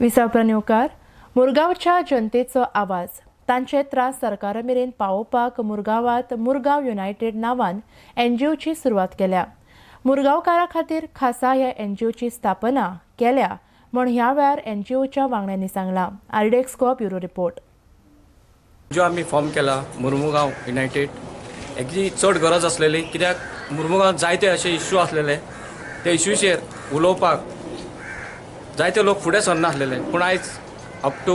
विसावप्रा मुरगांवच्या जनतेचो आवाज, तांचे त्रास सरकारा मेरेन पावोवपाक मुरगांवात मुरगांव युनायटेड नांवान एनजीओची सुरवात केल्या. मुरगांवकारा खातीर खासा ह्या एनजीओची स्थापना केल्या म्हण ह्या वेळार एनजीओच्या वांगड्यांनी सांगलां. RDX Goa bureau report. जो आमी फॉर्म केला मुर्मुगांव युनायटेड, हेजी चड गरज आसलेली, कित्याक मुर्मुगांवात जायते अशे इश्यू आसलेले, ते इश्यूचेर उलोवपाक जायते लोक फुडें सरनासलेले. पूण आयज अप टू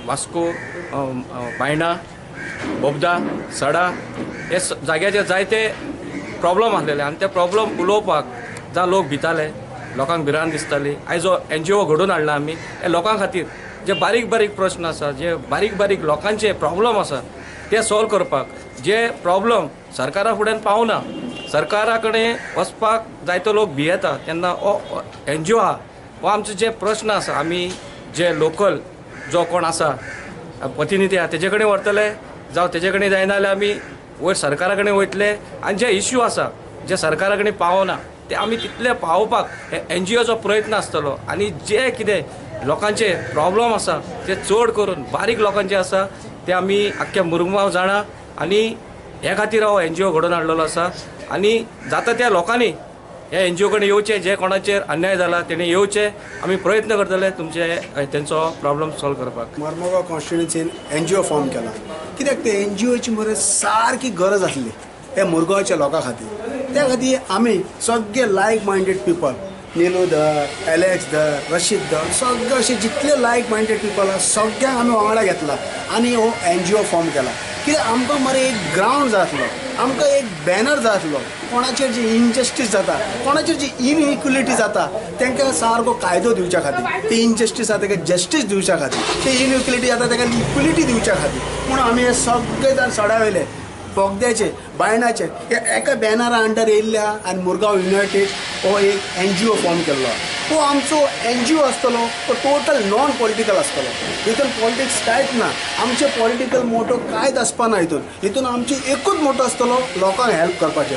वास्को, बायणा, बोबदा, सडा हे जाग्याचेर जायते प्रॉब्लम आसलेले आनी ते प्रॉब्लम उलोवपाक जावं लोक भिताले, लोकांक भिरांत दिसताली. आयज जो एनजीओ घडोवन हाडला आमी, हे लोकां खातीर जे बारीक बारीक प्रश्न आसा, जे बारीक बारीक लोकांचे प्रॉब्लम आसा ते सॉल्व करपाक, जे प्रॉब्लम सरकारा फुड्यान पावना, सरकारा कडेन वचपाक जायतो लोक भियेता, तेन्ना हो एनजीओ आहा हो आमचे जे प्रश्न आसा आमी जे लोकल जो कोण आसा प्रतिनिधी आहा तेजे कडेन व्हरतले, जावं तेजे कडेन जायना जाल्यार आमी वयर सरकारा कडेन वयतले आनी जे इश्यू आसा जे सरकारा कडेन पावना ते आमी तितले पावोवपाक हे एनजीओचो प्रयत्न आसतलो. आनी जे कितें लोकांचे प्रॉब्लम आसा ते चड करून बारीक लोकांचे आसा ते आमी आख्ख्या मुरगांव जाणा आनी हे खातीर हो एनजीओ घडोवन हाडलेलो आसा. आनी जाता त्या लोकांनी हे एनजीओ कडेन येवचे, जे कोणाचेर अन्याय जाला तेणी येवचे, आमी प्रयत्न करतले तुमचे तेंचो प्रॉब्लम सॉल्व करपाक. मरमगांव कॉन्स्टिट्युएन्सीन एनजीओ फॉर्म केला कित्याक ते एनजीओची मरे सारकी गरज आसली हे मुरगांवच्या लोकां खातीर. त्या खातीर आमी सगळे लायक मायंडेड पिपल, निलू धर, एलेक्स धर, रशीद धर, सगळे अशे जितले लायक मायंडेड पिपल आसा सगळ्यांक आमी वांगडा घेतला आनी हो एनजीओ फॉर्म केला. कित्याक आमकां मरे एक ग्रावंड जाय आसलो, आमकां एक बॅनर जाय आसलो, कोणाचेर जी इनजस्टीस जाता, कोणाचेर जी इनइक्वलिटी जाता तांकां सारको कायदो दिवच्या खातीर, ती इनजस्टीस जाता ताका जस्टीस दिवच्या खातीर, ती इनइक्वलिटी जाता ताका इक्वलिटी दिवच्या खातीर म्हणून आमी हे सगळे जाण सडा वयले, बोगद्याचे, बायणाचे हे एका बॅनरा अंडर येयल्ल्या आनी मुरगांव युनायटेड हो एक एनजीओ फॉर्म केल्लो. हो आमचो एनजीओ आसतलो तो टोटल नॉन पॉलिटिकल आसतलो, हितून पॉलिटिक्स कांयच ना, आमचें पॉलिटिकल मोटो कांयच आसपा ना हितून, हितून आमची एकूच मोटो आसतलो लोकांक हेल्प करपाचें.